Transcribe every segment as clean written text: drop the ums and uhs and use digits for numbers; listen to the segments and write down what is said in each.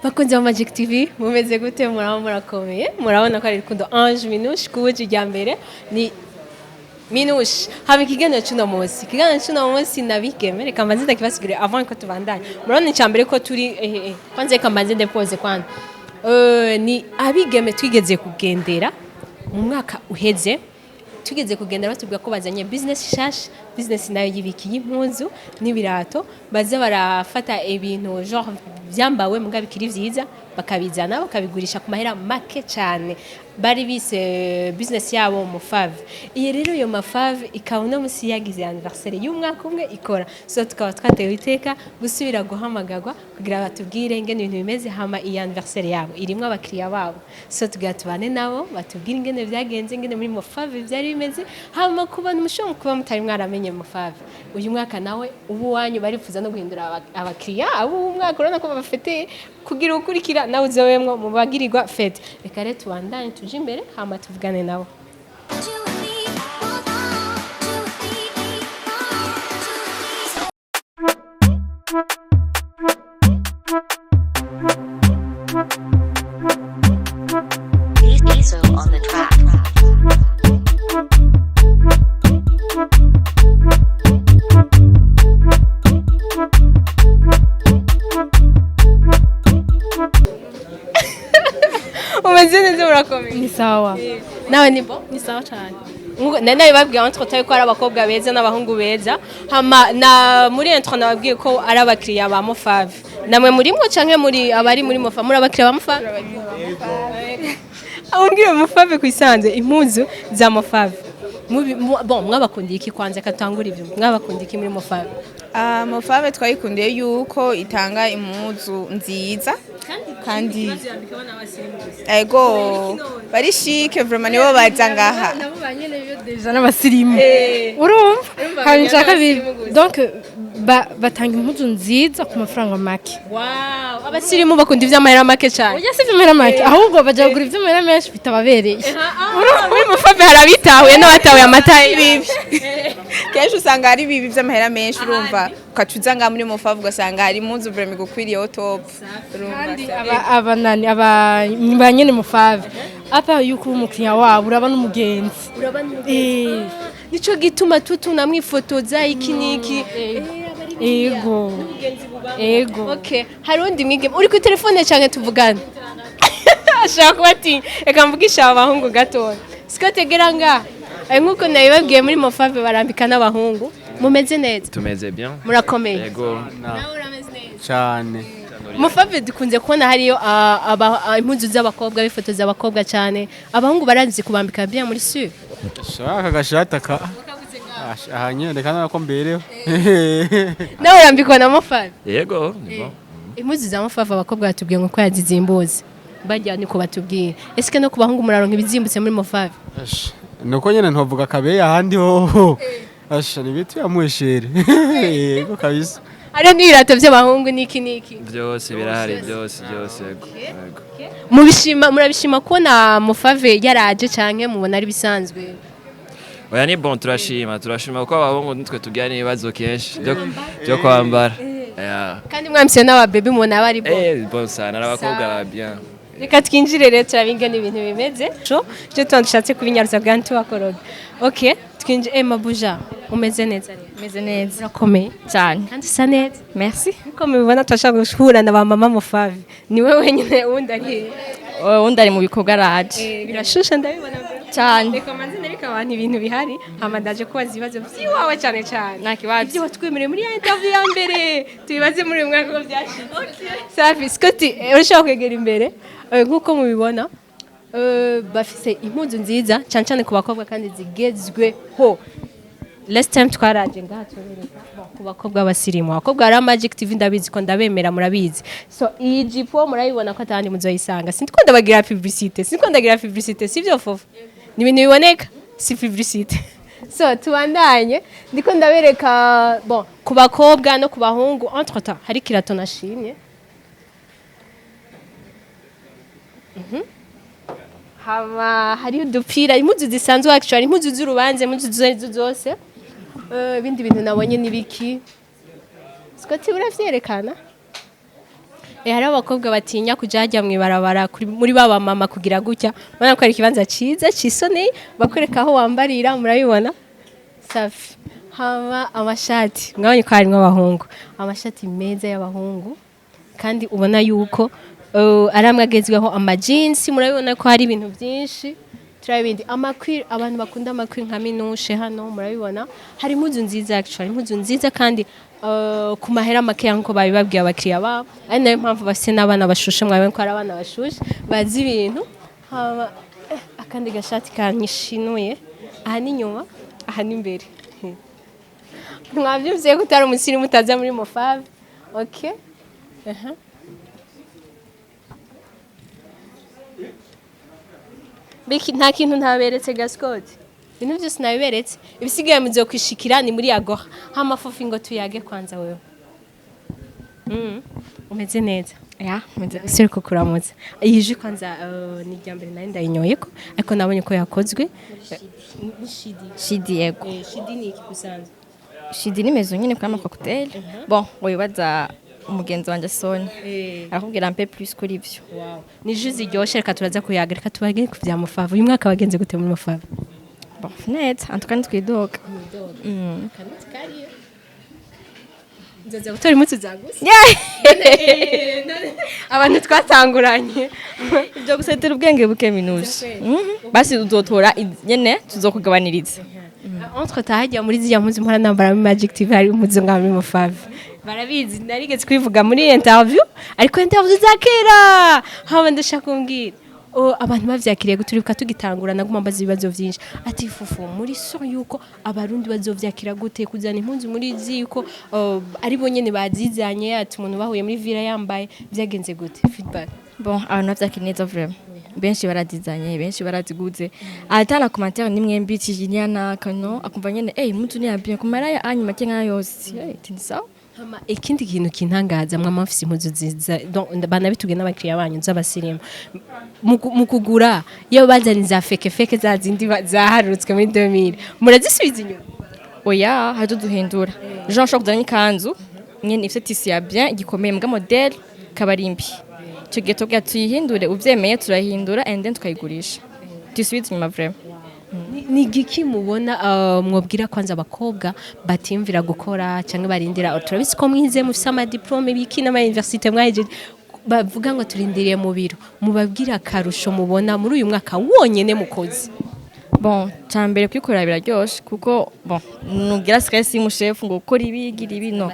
Bakunzi ba Magic TV, mumeze gute? Muraba murakomeye? Murabona ko ari Rukundo Ange Minouche kubuji rya mbere ni Minouche. Haba ikiganiro cy'uno munsi, ikiganiro cy'uno munsi nabigeme. Reka mbanze ndakibasigurire avant ko tubandanya. Murabona icya mbere ko turi kwanza reka mbanze depose kwanza. Ni abigeme twigeze kugendera mu mwaka uheze, tugeze kugendera batubwira ko bazanye business shasha, business nayo y'ibiki, y'impuzu n'ibirato. Baza barafata ibintu genre byambawe muga bikiri vyiza, bakabizana bakabigurisha ku mahera make cyane. Bari bise business yabo Mufave. Iyi rero, iyo Mafave ikaba uno musi yagize anniversaire y'umwaka umwe ikora. So tukaba twatewe iteka gusubira guhamagarwa kugira batubwire ingene ibintu bimeze. Hama iyi anniversaire yabo irimwo abakiriya babo, so tugira tubane nabo batubwire ingene vyagenze, ingene muri Mufave vyari bimeze. Hama ku bantu mushobora kuba mutari mwaramenye Mufave, uyu mwaka nawe ubu wanyu barifuza no guhindura abakiriya abo umwaka. Urabona ko babafite kugira ukurikira nawe uzowemwo mu bagirirwa fête. Reka rero tubandanye tuje imbere, hama tuvugane nabo. Two, three, four, one, two, three, four, two, three. Diesel on the track. Umeze neza? Urakomeye? Ni sawa. Nawe ni bo? Ni sawa cyane. Nkuko nari nabibabwiye entre temps ko ari abakobwa beza n'abahungu beza. Hama na muri intro nababwiye ko ari abakiriya ba Mofave. Namwe murimwo canke muri abari muri Mofave? Muri abakiriya ba Mofave? Umbwire, Mofave kwisanze, impuzu za Mofave, bon, mwabakundiye iki? Kwanza katangura ibyo, mwabakundiye iki muri Mofave? Ah, Mofave twayikundiye yuko itanga impuzu nziza kandi ego bari chic vraiment, nibo baza ngaha. Nabo banyene biyo déjà n'abasirimu, urumva? Hanyuma icya kabiri, donc batanga impuzu nziza ku mafaranga make. Wow, abasirimu bakunda ivy'amahera make cyane. Oya, si ivy'amahera make, ahubwo baja kugura ivy'amahera menshi bitababereye. Muri Mofave hari abitahuye n'abatahuye amata. Bibi kenshi usanga ari bibi by'amahera menshi, urumva, ukaca uza ngaha muri Mofave ugasanga hari impuzu vraiment igukwiriyeho top, urumva? Kandi aba abanani aba ba nyene Mufave, apa yuko uri umukiriya wabo, uraba n'umugenzi. Nico gituma tutu namwifotoza iki niki. Ego. Okay, hari undi mwigeme uri ku telefone cyane tuvugana, ashaka kuba ati reka mvugisha aba bahungu gatoya. Siko tegera ngaha. Nkuko nabibabwiye, muri Mofave barambika n'abahungu. Mumeze neza? Tumeze bien. Murakomeye? Yego. Nawe urameze neza? Cyane. Mufave dukunze kubona hariyo impuzu z'abakobwa, bifotoza abakobwa cyane. Abahungu barazi kubambika bien muri sur? Shaka agashati aka aha nyine, reka nako mbereho. Nawe urambikwa na Mofave? Yego, ni bon. Impuzu za Mofave, abakobwa batubwiye ngo ko yazizimbuze bajya, niko batubwiye. Ese no ku bahungu muraronka ibizimbutse muri Mofave? Asha, nuko nyine ntovuga akabeye ahandi hoho. Asha, ni bitu yamuheshere, yego kabisa. Hariho n'ibirato by'abahungu n'iki n'iki? Byose birahari, byose byose, yego. Yego. Mubishima, murabishima kubona Mufave yaraje canke mubona ari bisanzwe? Oya, ni bon, turashima, turashima kuko abahungu nitwe tugira n'ibibazo kenshi byo kwambara. Yeah. Kandi mwamse n'ababebi mubona bari bon? Eh, bon sana, abakobwa ba bien. Reka twinjire rero turabe ingene ibintu bimeze. Co cyo tuba dushatse kubinyaruza bwa ntibakoroge. Okay, twinjire. Mabuja, umeze neza rero? Meze neza. Urakomeye? Cyane. Kandi usa neza. Merci. Nkuko mubibona, turashaka guhura na ba mama Mufave. Niwe wenyine, wundi ari hehe? Undi ari mu bikorwa, araje. Birashushe, ndabibona. Cyane. Reka manze nereke abantu ibintu bihari, hama ndaje kubaza ibibazo by'iwawe cyane cyane. Nta kibazo. Ibyo watwemereye muri ya interview ya mbere tubibaze muri uyu mwaka ko byashize. Safi Scott, urashobora kwegera imbere. Nkuko mubibona, bafise impuzu nziza cyane cyane ku bakobwa kandi zigezweho. Last time twaraje ngaha tubereka, bon, ku bakobwa b'abasirimu, abakobwa hari Magic TV, ndabizi ko ndabemera, murabizi. So iyi jipo murayibona ko atahandi muzoyisanga. Sindiko ndabagira publicité, sindiko ndagira publicité, sivyo fofo? Ni ibintu biboneka, si publicité. So tubandanye, ndiko ndabereka, bon, ku bakobwa no ku bahungu. Entre temps hari kirato nashimye. Hama hariho udupira, impuzu zisanzwe, actually impuzu z'urubanza, impuzu izo arizo zose. Ibindi bintu nabonye ni biki? Scott, uravyerekana? Hariho abakobwa batinya kuja hajya mw'ibarabara muri ba mama kugira gutya. Murabona ko ari ikibanza ciza cisoneye, bakwereka aho wambarira, murabibona. Safi. Hama amashati, mwabonye ko harimwo abahungu, amashati meza y'abahungu kandi ubona yuko ari amwe agezweho, amajinsi. Murabibona ko hari ibintu byinshi. Turabindi amakwiri, abantu bakunda amakwiri nka Minushe hano murabibona hari impuzu nziza, actually impuzu nziza kandi ku mahera makeya nkuko babibabwiye abakiriya babo, ari nayo mpamvu bafise n'abana bashushe. Mwabonye ko ari abana bashushe bazi ibintu. Hama akandi gashati kanyishinuye, aha ni inyuma, aha ni imbere. Mwavyumviye ko utari umusirimu utaza muri Mofave. Okay. Aha. Biki nta kintu ntaberetse gaskoti, ibintu byose nabiberetse, ibisigaye muzokwishikira ni muri Agora. Hama Fofi, ngo tuyage kwanza wewe. Umeze neza? Ya, meze. Siri kukuramutsa. Iyi jus kwanza ni irya mbere nari ndayinyoye ko, ariko nabonye ko yakozwe ni shidi. Shidi, yego. Shidi ni iki kusanzwe? Shidi ni maison nyine kuri ama cocktail. Bon, wibaza umugenzi wanje Sonia arakubwira un peu plus kuri ivyo. Wow. Ni jus ziryoshe, reka turaza kuyaga, reka tubage ku bya Mufave. Uyu mwaka wagenze gute muri Mufave? Bon, neza, en tout cas ntitwidoga. Nzoza gutora impuzu zaguse abantu twatanguranye. Ibyo gusetera ubwenge buke, Minuje. Basi uzotora nyene tuzokugabaniriza. Entre tahajya muri ziriya mpuzu mpora nambara muri Magic TV, hari impuzu ngaha muri Mufave, barabizi, narigeze kubivuga muri interview, ariko interview za kera. Haba ndashaka kumbwira, oh, abantu bavyakiriye guturibuka tugitangura, naguma mbaza ibibazo vyinshi ati: "Fufu, muri so yuko abarundi bazovyakira gute kuzana impunzu muri zi yuko, oh, ari bo nyene bazizanye?" Ati umuntu bahuye muri villa yambaye, vyagenze gute, feedback? Bon, abantu bavyakiriye neza vraiment, benshi baradizanye, benshi baraziguze, atana commentaire nimwe mbi tijinyana kano akumva nyene impuzu ni ya bien kumara ya anyu make nka yose, ni sawa. Hama ikindi kintu kintangaza, mwama mufise impuzu nziza, donc banabitubwiye n'abakiriya banyu z'abasirimu. Mu kugura, iyo bazanye za fake fake, za zindi zaharutswe muri 2000, murazisubiza inyuma? Oya, hajo duhindura. Jean ushobora kuzana ikanzu nyene ifite tissu ya bien gikomeye, mbwa modèle kabarimbi, icyo gihe tubwira tuyihindure, uvyemeye turahindura and then tukayigurisha, tuyisubize inyuma vraiment. Ni igiki mubona mwobwira kwanza abakobwa batimvira gukora cyangwa barindira? Turabizi ko mwize, mufise amadiplome biki n'ama université mwahejeje, bavuga ngo turindiriye mu biro. Mubabwira akarusho mubona muri uyu mwaka wonyene mukozi. Bon, cyambere kwikorera biraryoshe kuko, bon, nugira stress y'umushefu ngo ukora ibi, gira ibi, no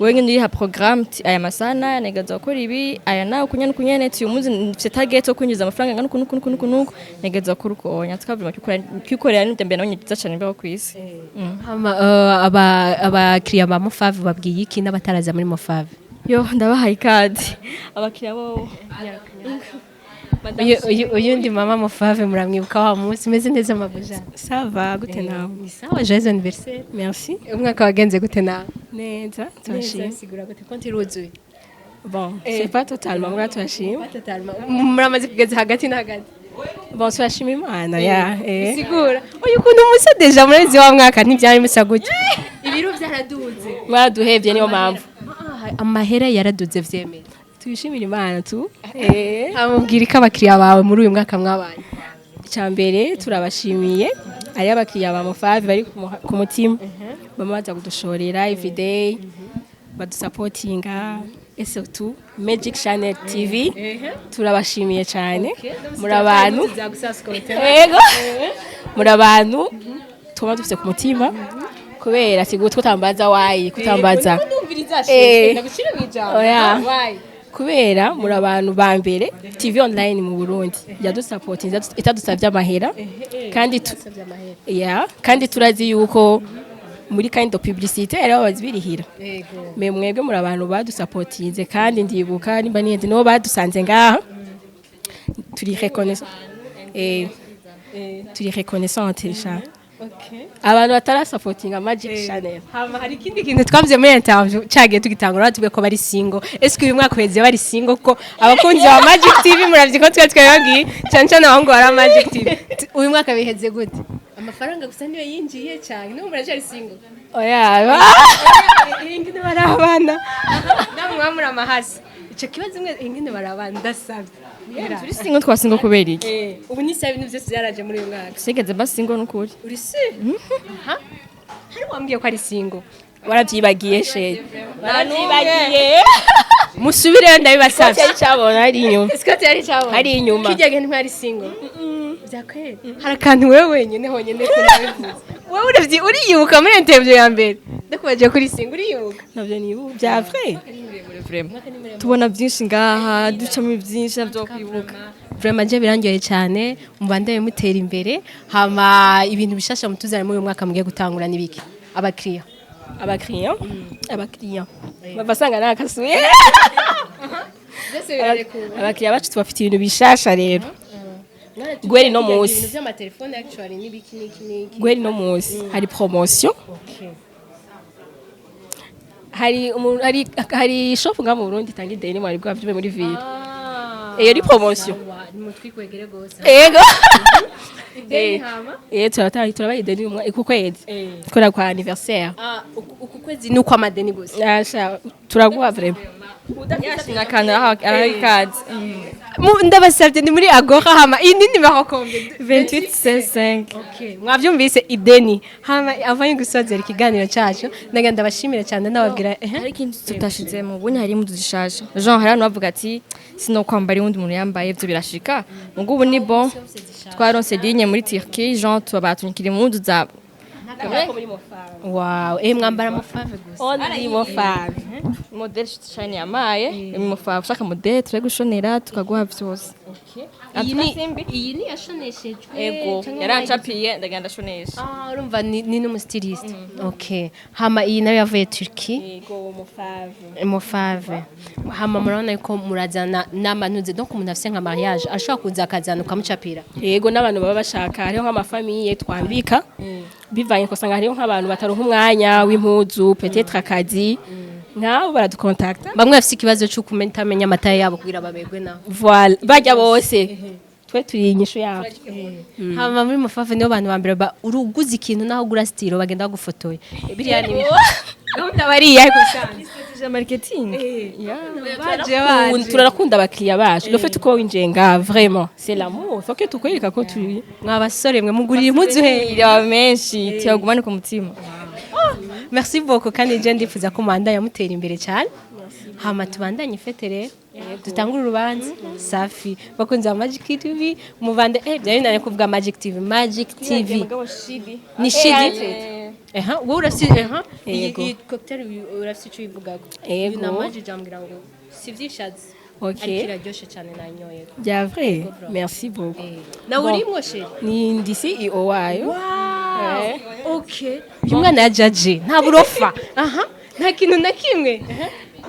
wewe nyine uriha programme ti aya masaha naya negaza gukora ibi, aya nawe kunyene kunyene, ti uyu munsi mfite target yo kwinjiza amafaranga angana uku nuku nuku nuku nuku, negaza gukora uko onya tukavuma. Kwikorera ni mbere nabonye byiza cyane bibaho ku isi. Hama abakiriya ba Mofave babwiye iki n'abataraza muri Mofave? Yo, ndabahaye ikaze abakiriya bo. Uyu ndi mama Mofave, muramwibuka wa munsi. Umeze neza, mabuja? Ça va, gute nawe? Ni sawa, joyeux anniversaire. Merci. Umwaka wagenze gute nawe? Neza, turashima. Sigura gute, konti iruzuye? Bon, c'est pas totalement, mbwa turashima. Muramaze kugeza hagati na hagati. Bon, turashima Imana ya. Sigura uyu kuntu musa, déjà murabizi wa mwaka ntibyari musa gutya, ibiro byaraduze. Mwaraduhevye niyo mpamvu. Ah, amahera yaraduze, vyemeye. Twishimira Imana tu. Amubwira ko abakiriya bawe muri uyu mwaka mwabanye. Icambere turabashimiye ari abakiriya ba Mofave bari ku mutima. Bama baza kudushorera everyday, badusapotinga et surtout Magic Channel TV, turabashimiye cyane. Muri abantu, yego, muri abantu tuba dufite ku mutima kubera sigo tutambaza wayi kutambaza. Oya. Kubera muri abantu ba mbere TV online mu Burundi yadusapotinze itadusabye amahera, kandi ya kandi turazi yuko muri kind of publicité ari bazibirihira, me mwebwe muri abantu badusapotinze. Kandi ndibuka nimba niyenze nibo badusanze ngaha, turi reconnaissant, turi reconnaissante sha abantu batarasapotinga Magic Channel. Hama hari ikindi kintu twavuze muri interview cagiye tugitangura, batubwiye ko bari single. Ese uyu mwaka uheze bari single? Ko abakunzi ba Magic TV muravye ko twe twababwiye cyane cyane abahungu bari Magic TV. Uyu mwaka biheze gute? Amafaranga gusa niyo yinjiye cyane, n'ubu muracyari single? Oya. Irindi bari abana namwe mwamuri amahasi. Ico kibazo imwe ingene baraba, ndasabye. Turi single, twa single kubera iki? Ubu ni sawa, ibintu byose byaraje muri uyu mwaka. Sinigeze mba single n'ukuri. Uri sûr? Aha, hari wambwiye ko ari single. Warabyibagiye chérie, warabyibagiye. Musubireyo, ndabibasabye. Cyari cyabona hari inyuma. Scott yari cyabona. Hari inyuma. Kijya gihe ntwari single. Byakweri hari akantu wewe wenyine honyine ko nabivuze. Wowe uravyi, uriyibuka muri interview ya mbere ndakubaje kuri single, uriyibuka? Navyo nibu bya vrai. Vraiment tubona byinshi ngaha, ducamo byinshi navyo kwibuka. Vraiment je birangyoye cyane, mubandanye mutera imbere. Hama ibintu bishasha mutuzana muri uyu mwaka mugiye gutangura nibiki, abakiriya? Abakiriya bavasanga nakasuye. Abakiriya bacu tubafite ibintu bishasha rero. Gweri no munsi. Ibintu by'amatelefone actually nibiki niki niki? Gweri no munsi hari promotion. Hari umuntu, hari shop nga mu Burundi itanga ideni, mwari bwavyume muri ville. Iyo ni promotion. Nimutwikwegere gose. Ego. Ideni hama? Turatanga, turabaha ideni ku kwezi kubera kwa anniversaire. Ah, uku kwezi ni uko amadeni gusa. Asha, turaguha vraiment. Yashimye akantu arahikaze. Ndabasabye, ni muri Agora. Hama iyi ni nimero combien? 28 5. Okay, mwavyumvise, ideni. Hama avanye gusozera ikiganiro cyacu, ndaga ndabashimira cyane, nababwira Hari ikintu tutashizemo. Ubundi hari impuzu zishaje, genre hari abantu bavuga ati sinokwambara uwundi muntu yambaye, ivyo birashika. Mugo ubu ni bon, twaronse ligne muri Turquie, genre tubatumikira impuzu za Wow, mwambara amafave gusa? Only Mofave. Modèle shine yamaye Mofave, ushaka modèle turagushonera, tukaguha vyose. Iyi ni yashoneshejwe? Ego. Canke Yarancapiye, ndagenda ndashonesha. Ah, urumva ni n'umustyliste. Okay, hama iyi nayo yavuye Turquie? Ego, Mofave. Mofave. Hama murabona yuko murazana n'amanuze, donc umuntu afise nka mariage ashobora kuza akazana ukamucapira? Yego, n'abantu baba bashaka, hariho nk'amafamille twambika bivanye, ugasanga hariho nk'abantu bataronka umwanya w'impuzu, peut-être akazi, nk'abo baradukontakta. Bamwe bafise ikibazo cyo kutamenya amataille yabo kugira babegwe naho. Voilà, bajya bose twe turi inyishu yabo. Hama muri Mofave nibo bantu ba mbere uruguze ikintu, naho ugura stylo bagenda bagufotoye. Biriya ni gahunda bariya gusanzwe. Marketing. Baje baje. Turakunda abakiriya bacu. Le fait uko winjiye nga, vraiment c'est l'amour, faut que tukwereka ko turi Mwa basore mwe, mugurira impuzu he? Iraba menshi tuyagumane ku mutima. Merci beaucoup, kandi je ndifuza ko mubandanya mutera imbere cyane. Hama tubandanye fête rero, dutangure urubanza. Safi, bakunze ba Magic TV, mubande byari binaniye kuvuga Magic TV, Magic TV ni Shidi. Eha, wowe urafise eha iyi Yego. iyi cocktail urafise icyo uyivugako? Yego. Uyu na Magic jambwira ngo si vyishazi. Okay. Ariko iraryoshe cyane, nanyoye. Bya vrai, merci beaucoup. Nawe Bon. urimwo, chérie? Ni ndi CEO wayo. Wow. Okay. Uyu mwana ya jaje nta burofa. Aha. Nta kintu na kimwe.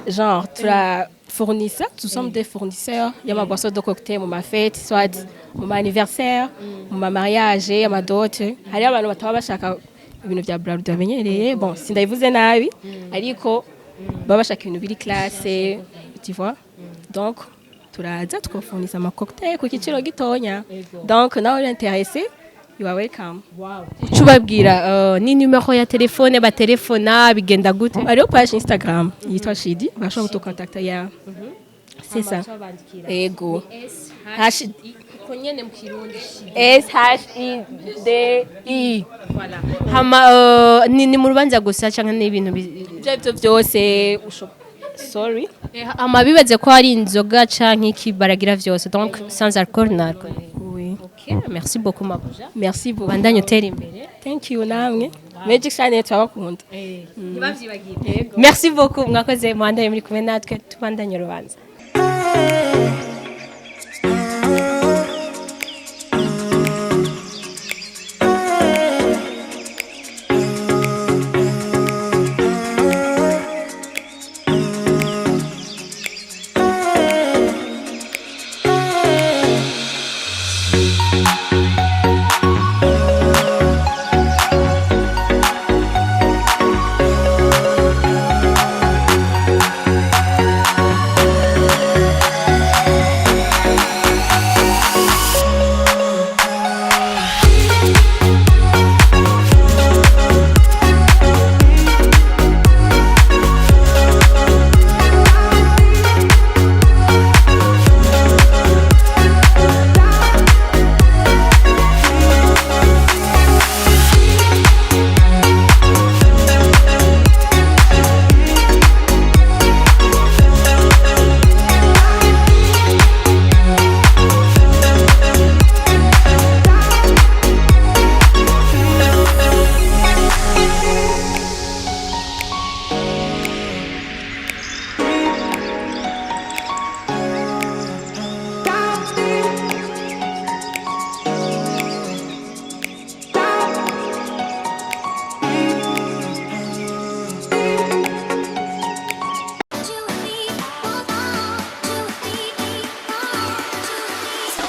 Genre tura fournisseur, nous sommes des fournisseurs y'ama boisson de cocktail mu ma fête, soit mu ma anniversaire, mu ma mariage, amadot. Hariho abantu bataba bashaka ibintu bya Brarudi bamenyereye, bon, sindabivuze nabi, ariko baba bashaka ibintu biri classe, tu vois. Donc turaza tukafournisa ama cocktail ku giciro gitonya. Donc nawe uri intéressé, you are welcome. Uca ubabwira ni numero ya telefone batelefona, bigenda gute? Hariho page Instagram yitwa Shidi, bashobora kutukontakta ya, c'est ça. Ego. H Uko nyene mu Kirundi, Shidi. S H I D I. Hama ni mu rubanza gusa canke ni ibintu Ibyo aribyo byose sorry. Hama bibaze ko ari inzoga canke iki, baragira vyose, donc sans alcool na alcool. Oui. Okay, merci beaucoup Mabuja. Merci beaucoup. Bandanye utera imbere. Thank you namwe. Magic Channel turabakunda. Ntibavyibagire. Merci beaucoup, mwakoze, mwandanye muri kumwe natwe, tubandanye urubanza.